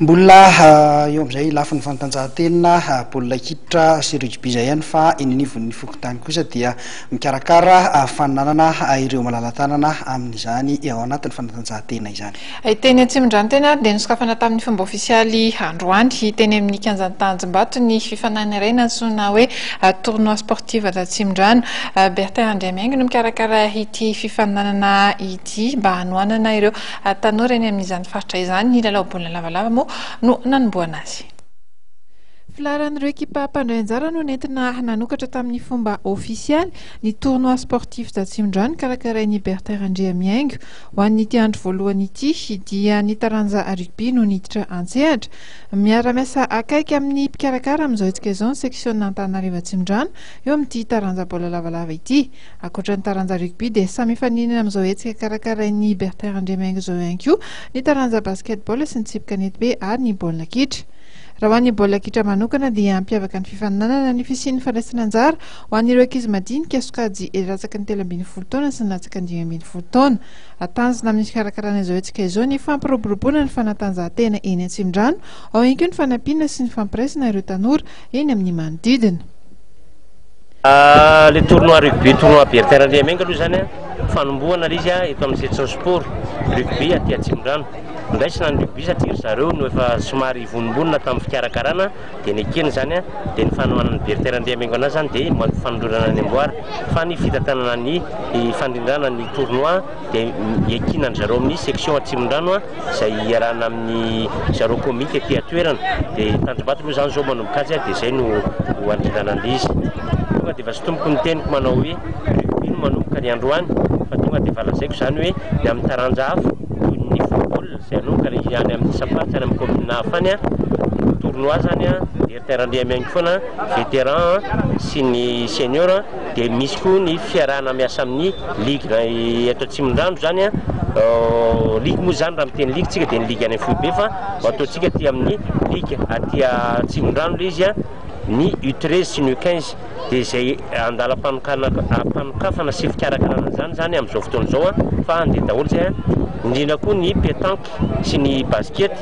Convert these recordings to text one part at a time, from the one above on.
Mbola eo amin'izay lafiny fanatanjahantena, baolina kitra sy rugby izay ihany fa eny anivon'ny fokontany kosa dia mikarakara faninanana ireo malala-tanana amin'izany ao anatin'ny fanatanjahantena izany. Teny Atsimondrano teny ary dia nosokafana tamin'ny fomba ofisialy androany teny amin'ny kianjan'i Tanjombato ny fifaninanana iray nantsoina hoe Tournoi sportif d'Atsimondrano. Bertin Andriamihaingo no mikarakara ity fifaninanana ity mba hanohanana ireo tanora eny amin'izany faritra izany. Ny lalao baolina lavalava moa no nanombohana azy. Filaharan'ireo ekipa mpandray anjara no nentina nanokatra tamin'ny fomba ofisialy ny Tournoi sportif d'Atsimondrano karakarain'i Bertin Randriamihaingo. Ho an'ity andro voalohany ity dia ny taranja rugby no niditra an-tsehatra. Miara-miasa akaiky amin'ny mpikarakara amin'izao hetsika izao ny seksiona Antananarivo Atsimondrano eo amin'ity taranja baolina lavalava ity. Ankoatra ny taranja rugby dia samy mifaninana amin'izao hetsika karakarain'i Bertin Randriamihaingo izao ihany koa ny taranja basketball sy ny tsipy kanetibe ary ny baolina kitra. Raha ho an'ny baolina kitra manokana dia hampiavaka ny fifaninanana ny fisian'ny fandraisana anjara ho an'ireo ankizy madinika sokajy latsaky ny 13 taona sy ny latsaky ny 15 taona. Tanjona amin'ny fikarakarana izao hetsika izao ny fampiroboroboana ny fanatanjahantena eny Atsimondrano, ao ihany koa ny fanampiana sy ny fampiraisana ireo tanora eny amin'ny manodidina. Le tournoi rugby, tournoi Bertin Randriamihaingo aloha izany, fanombohana ilay izy eto amin'ny section sport rugby aty Atsimondrano. Ndraisina ny rugby satria ry zareo no efa somary vonombonona tamin'ny fikarakarana dia nekena izany dia ny fanohanan'i Bertin Randriamihaingo anazy izany dia fanolorana ny amboara fa ny fitantanana ny fandrindrana ny tournoi dia iankinan-dry zareo amin'ny section Atsimondrano izay iarahana amin'ny zareo komity aty an-toerana dia Tanjombato aloha izany izao manomboka azy dia izay no ho andrindrana an'ilay izy. Tonga dia efa sintomiko ny teniko manao hoe rugby no manomboka ny androany fa tonga dia efa lazaiko izany hoe ny amin'ny taranja hafa toy ny football izay hanomboka any amin'ny isam-paritra any amin'ny commune hafa any tournoi izany dia Randriamihaingo foana vétéran sy ny senior dia misy koa ny fiarahana miasa amin'ny ligue eto Atsimondrano izany an, ligue moa izany raha miteny ligue tsika dia ny ligue any amin'ny foibe fa ho ataontsika aty amin'ny ligue aty Atsimondrano ilay izy an, ny U 13 sy ny U 15 dia izay andalam-panokafana sy fikarakarana an'izany izany amin'izao fotoana izao an, fa handeha daholo izay an, indrindra koa ny pétanque sy ny basket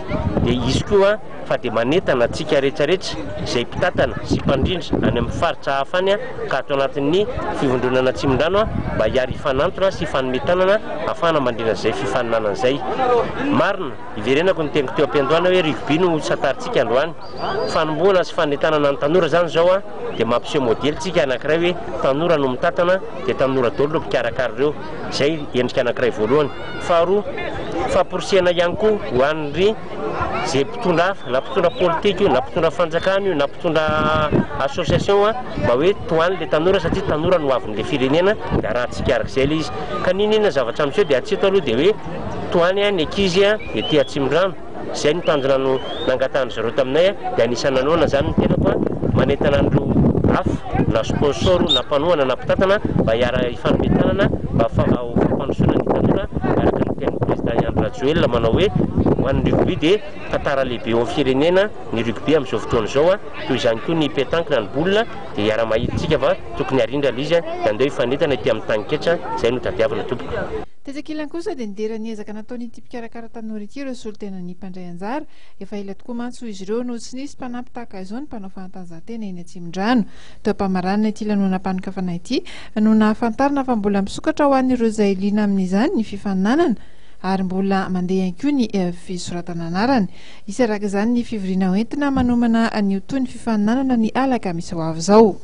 dia hisy koa fa dia manentana antsika rehetrarehetra izay mpitantana sy mpandrindra any amin'ny faritra hafa any ka ato anatin'ny fivondronana Atsimondrano mba hiary hifanantona sy hifanome tanana hahafahana mandrindra izay fifaninanana izay. Marina, iverenako ny teniko teo am-piandohana hoe rugby no santarintsika androany. Fanombohana sy fanentanana ny tanora izany izao dia mampiseho modely tsika anankiray hoe tanora no mitantana dia tanora daholo ireo mpikarakara ireo. Izay endrika anankiray voalohany. Faharoa, famporisihana ihany koa ho an'ny Izay mpitondra hafa, na mpitondra politika io, na mpitondra fanjakana io, na mpitondra association mba hoe tohano le tanora satria tanora no hoavin'le firenena dia arahantsika arak'izay le izy. Ka n'inon'inona zavatra miseho dia hatreto aloha dia hoe tohany ny ankizy ety Atsimondrano. Izay no tanjona no nangatahan-dry zareo taminay dia anisan'ny nanohana izany ny tenako manentana an'ireo hafa na sponsor na mpanohana na mpitantana mba hiara-hifanome tanana mba ho fampandrosoana ny tanora araka ny tenin'ny Président Andry Rajoelina manao hoe ho an'ny rugby dia tantara lehibe eo amin'ny firenena ny rugby amin'izao fotoana izao, toy izany koa ny pétanque na ny boule dia hiara-mahita isika fa tokony harindra ilay izy dia andeo hifanentana ety amin'ny taninketsa, izay no tadiavina tompoko. Tetsy ankilany kosa dia nidera ny ezaka nataon'ity mpikarakara tanora ity ireo solontenan'ny mpandray anjara. Efa ela tokoa mantsy hoy izy ireo no tsy nisy mpanampy tahaka izao ny mpanao fanatanjahantena eny Atsimondrano. Teo am-pamaranana ity lanonam-panokafana ity no nahafantarana fa mbola misokatra ho an'ireo izay liana amin'izany ny fifaninanana ary mbola mandeha ihany koa ny fisoratana anarana. Hisy araka izany ny fivoriana hoentina manomana ny ho tohin'ny fifaninanana ny alakamisy ho avy izao.